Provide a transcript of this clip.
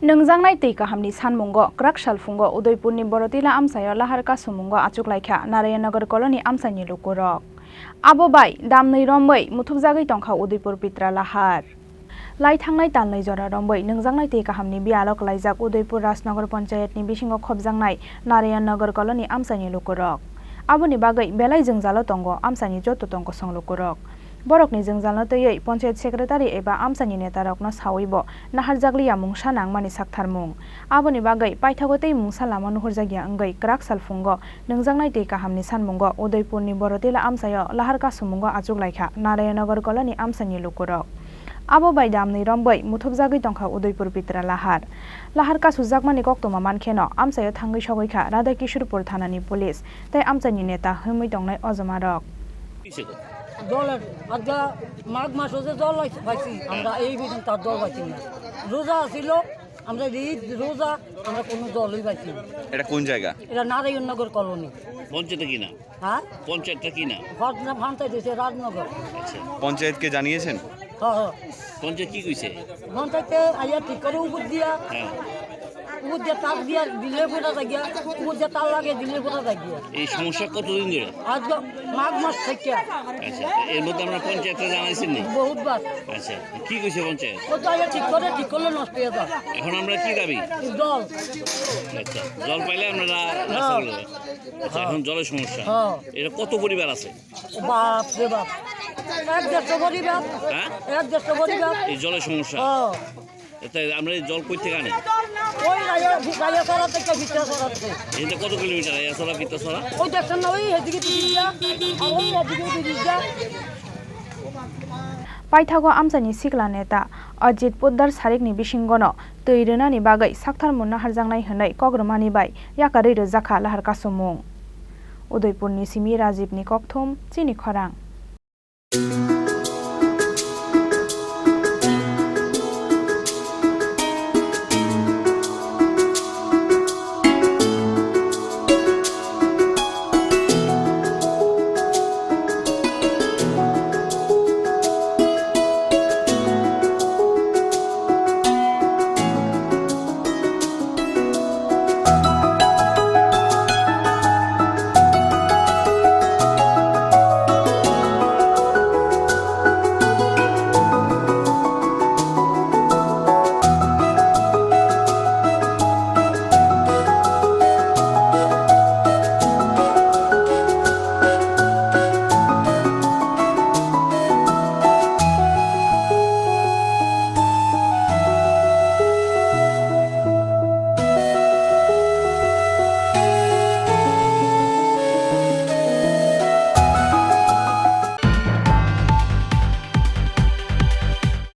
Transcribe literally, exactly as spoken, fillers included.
Nwngjaknai twi kahamni sanmungo kwrak salphungo Udaipurni Borotila amchaio lahar kasumungo achuklaikha Narayannagar colony amchaini lukurok. Abo bai damnwi rombwi muthubjagwi tongkha Udaipur Pitra lahar. Lai thangnai talnwi jora rombwi nwngjaknai twi kahamni biyalo kwlaijak Udaipur Rajnagar Panchayatni bisingo khopjaknai Narayannagar colony amchaini lukurok. Aboni bagwi belai jwngjalo tongo amchaini joto tongkosong lukurok. Borokni jwngjalno twiwi Panchayat Secretary eba amchaini netarokno sawibo naharjakliya mungsa nangmani saktharmung. Aboni bagwi paithago tei mungsa lama nuhurjakya wngwi kwrak salphungo nwngjaknai twi kahamni sanmungo Udaipurni Borotila amchaio lahar kasumungo achuklaikha Narayannagar colony amchaini lukurok. Abo bai damnwi rombwi muthubjagwi tongkha Udaipur Pitra lahar. Lahar kasujakmani koktwma mankheno amchaio thangwi sogwikha Radha Kishorpur thanani police tei amchaini neta himwi tongnai ojomarok. দলের আজকে মাঘ মাসে যে জল পাইছি আমরা, এই পর্যন্ত আর জল পাইছি না। রোজা ছিল, আমরা ঈদ রোজা, আমরা কোনো জলই পাইছি না। এটা কোন জায়গা? এটা নারায়ণনগর কলোনি। পঞ্চায়েতে কি নাম? হ্যাঁ? পঞ্চায়েতটা কি নাম? পঞ্চায়েত হচ্ছে রাজনগর। আচ্ছা, পঞ্চায়েতকে জানিয়েছেন? হ্যাঁ, হ্যাঁ। পঞ্চায়েত কি কইছে? পঞ্চায়েতে আইয়া ঠিক করে উপর দিয়া, হ্যাঁ। উপর দিয়া তার দিয়া দিলে ফোটা যায় গিয়া, উপর দিয়া তার লাগে দিলে ফোটা যায় গিয়া। এই সমস্যা কতদিন ধরে? আজকে মাঘ মাস থেকে। আচ্ছা, এর মধ্যে আমরা পঞ্চায়েতটা জানাইছেন নি? বহুতবার। আচ্ছা, কি কইছে পঞ্চায়েত? ও তো আইয়া ঠিক করে, ঠিক করলে নষ্ট হয়ে যায়। এখন আমরা কি দাবি? জল। আচ্ছা, জল পাইলে আপনারা রাস্তা হ্যাঁ। করে দেবেন। আচ্ছা, এখন জলের সমস্যা। হ্যাঁ। এটা কত পরিবার আছে? বাপ রে বাপ, এক দেড়শো পরিবার। হ্যাঁ? এক দেড়শো পরিবার। এই জলের সমস্যা। হ্যাঁ। এতে আমরা এই জল কই থেকে আনি? ওই রাইয়া-, রাইয়াছড়া থেকে ভিতরে ছড়াচ্ছে। এটা কত কিলোমিটার রাইয়াছড়া, ভিতরছড়া? ওই দেখছেন না, ওই এদিকে ব্রিজটা, আর ওই এদিকে ব্রিজটা। Paithago amchaini sikla neta Ajit Poddar sarikni bisingono twi rwnani bagwi saktharmung naharjaknai hwnwi kok rwmani bai yakarwi rwjakha lahar kasumung. Udaipurni simi Rajibni kokthum, chini khorang.